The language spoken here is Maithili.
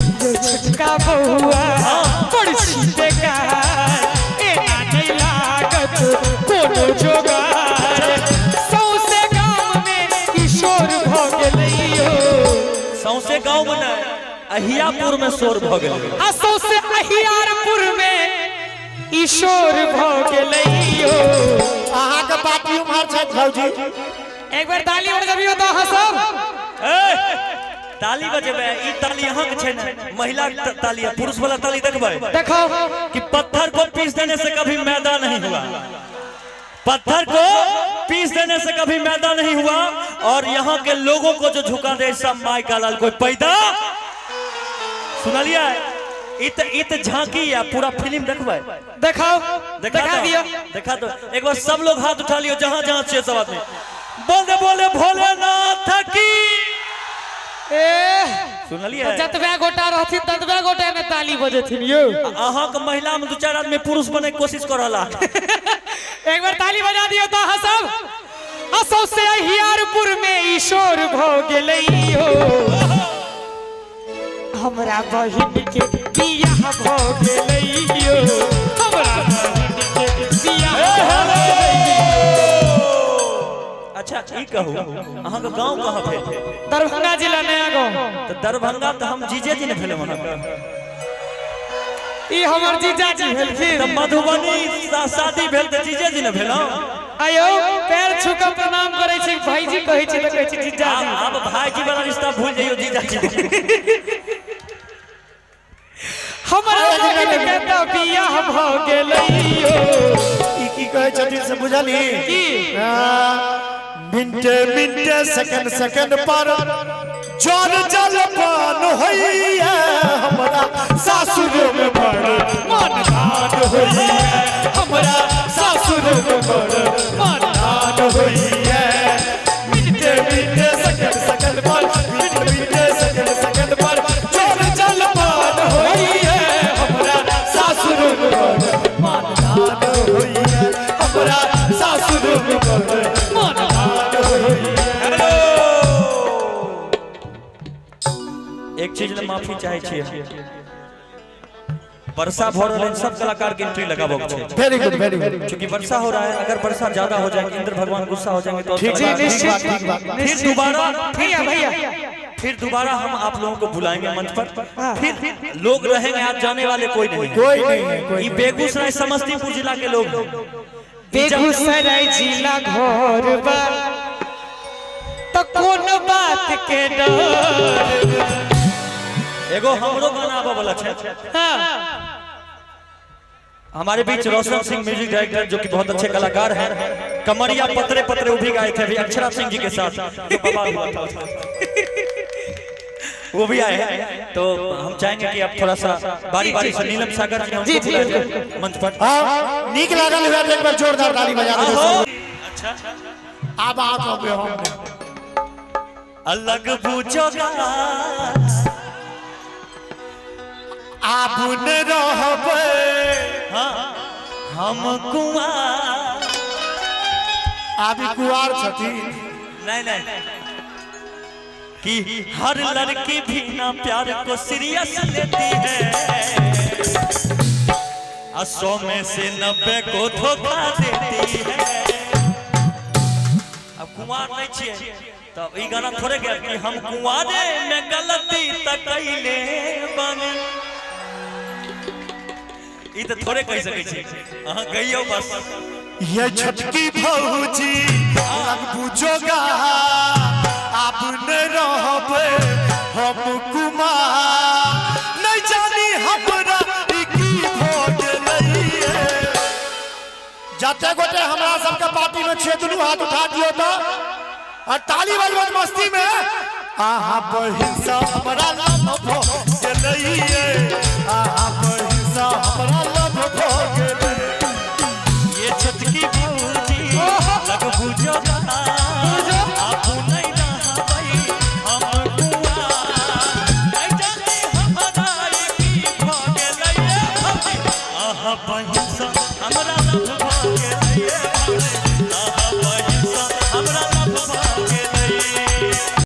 यो छोटका बौआ बड़ छी बेकार, एना नहि लागत कोनो जोगार। सौंसे गाम में किशोर भऽ गेलै यौ। सौंसे गाँव में नहि, अहियापुर में शोर भऽ गेलै। आ सौंसे अहियारपुर में ईश्वर भऽ गेलै यौ। अहाँके पार्टी उम्हर छथि भौजी। एक बेर ताली बजबियौ तऽ अहाँ सब। ए, ताली बजेबै? ई ताली अहाँके छै ने, महिला के ताली है, पुरुष वाला ताली देखबै? देखो। कि पत्थर को पीस देने से कभी मैदा नहीं हुआ, पत्थर को पीस देने से कभी मैदा नहीं हुआ, और यहाँ के लोगों को जो झुका दे सब माई का लाल कोई पैदा। सुनलिए? इत इत झांकी है, पूरा फिल्म देखबै? देखाओ। देखा देखा दो। दियौ। देखा दो। एक बार सब लोग हाथ उठा लियो, जहां जहां छे सब आदमी बोल दे, बोले भोलेनाथ की। ए। सुनलिए? जतबे गोटा रहथिन ततबे गोटा ने ताली बजेथिन यौ। अहाँ के महिला में दू चार आदमी पुरुष बने के कोशिश कर रहा। एक बार ताली बजा दियौ तऽ अहाँ सब। आ सौंसे अहियारपुर में ईश्वर भऽ गेलै यौ। हमरा बहिन के बियाह भऽ गेलै यौ। हमरा बहिन के बियाह भऽ गेलै। अच्छा, ई कहू, अहाँ के गांव कहाँ भेल? दरभंगा जिला, नया गाँव। तऽ दरभंगा तऽ हम जीजे जी ने भेलहुँ अहाँके। ई हमर जीजाजी भेलखिन। तऽ मधुबनी शादी भेल तऽ जीजे जी ने भेलहुँ। आयो, पैर छू कऽ प्रणाम करै छी, भाईजी कहै छी तऽ कहै छी जीजाजी। आब भाईजी वाला रिश्ता भूल जइयो, जीजाजी। हमरा बहिन के तऽ बियाह भऽ गेलै यौ। ई की कहै छथिन से बुझलही? की? मिनटे मिनटे सेकंड सेकंड पर जल जलपान होइए, हमरा सासुर में बड़ मनदान होइए, हमरा सासुर में बड़ मनदान होइए। मिनटे मिनटे सेकंड सेकंड पर, मिनटे मिनटे सेकंड सेकंड पर जल जलपान होइए, हमरा सासुर में बड़ मनदान होइए, हमरा सासुर में बड़ मनदान होइए। हेलो, एक चीज ले माफी चाहे छियै। वर्षा भऽ रहल है, सब कलाकार के एंट्री लगाबऽ के छै। वेरी गुड, वेरी गुड। क्योंकि वर्षा हो रहा है, अगर वर्षा ज्यादा हो जाएगी, इंद्र भगवान गुस्सा हो जाएंगे, तो और ठीक। कलाकार- ठीक बात, ठीक बात। फिर दोबारा भैया, भैया। फिर दोबारा हम आप लोगों को बुलाएंगे मंच पर, फिर लोग रहेंगे। आज जाने वाले कोई नहीं है। कोई नहीं है, कोई ये नहीं। बेगूसराय, समस्तीपुर जिला के लोग हैं। बेगूसराय जिला घर बा तो कोन बात के डर? एगो हमरो गाना आबऽ वाला छै। हमारे बीच रोशन सिंह म्यूजिक डायरेक्टर, जो कि बहुत अच्छे कलाकार हैं, कमरिया पतरे पतरे वो भी गाए थे अभी अक्षरा सिंह जी के साथ, जो बवाल हुआ था, वो भी आए हैं। तो हम चाहेंगे कि अब थोड़ा सा बारी बारी से नीलम सागर जी, हमको जी, जी, बुलाया जाए मंच पर। हाँ, नीक लागल हुए तऽ एक बार जोरदार ताली बजा देबै। आहो। अच्छा। आब अहाँ कहबै, हम नहि। अलग पूछोगा। आब ने रहबै हाँ, हम कुआं। आब ई कुआर छथिन। नहीं नहीं, कि हर लड़की भी ना प्यार को सीरियस लेती है, 100 में से 90 को धोखा देती है। अब कुंवार नहीं छिए तो ई गाना थोड़े गया कि हम कुंवारे में गलती त कैले बानी, ई त थोड़े कहि सकै छी। अहाँ गइयो बस। ये छोटकी भौजी लगबू जोगा, आब ने रहबै हम कुमार, नहीं जानी हमरा ई की भऽ गेलैये। जते गोटे हमरा सबके पार्टी में छियै, दुनू हाथ उठा दियौ तऽ और ताली बजबैत मस्ती में, आहा बहिन सँ हमरा लव भऽ गेलैये, आहा बहिन सँ हमरा लव भऽ गेलै।